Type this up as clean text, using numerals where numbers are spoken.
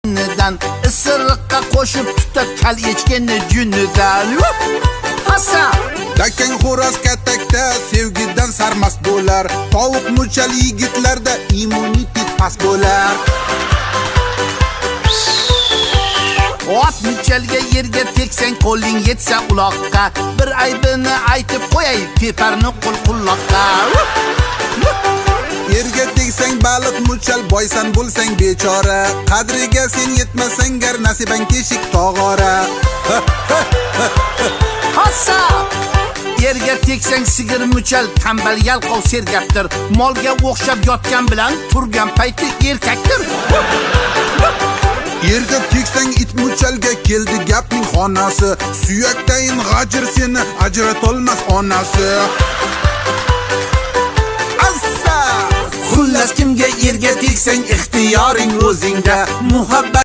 Junidan isiriqqa qo'shib tutat kal echkini junidan. Hassa! Dakang xo'roz katakda sevgidan sarmast bo'lar. Tovuq muchal yigitlarda immunitet past bo'lar. Ot muchalga yerga tegsang, qo'ling yetsa uloqqa, bir aybini aytib qo'yay, teparni qo'l qulloqqa. Erga tegsang baliq muchal, boysan bo'lsang bechora. Qadriga sen yetmasang gar, nasibang teshik tog'ora. Hassa! Erga tegsang sigir muchal, tambal, yalqov, sergapdir. Molga o'xshab yotgan bilan turgan payti erkakdir. Erga tegsang it muchalga, keldi gapning xonasi. Suyakdayin g'ajir seni, ajratolmas onasi. Assa! Xullas, kimga erga tegsang, ixtiyoring o'zingda, muhabbat.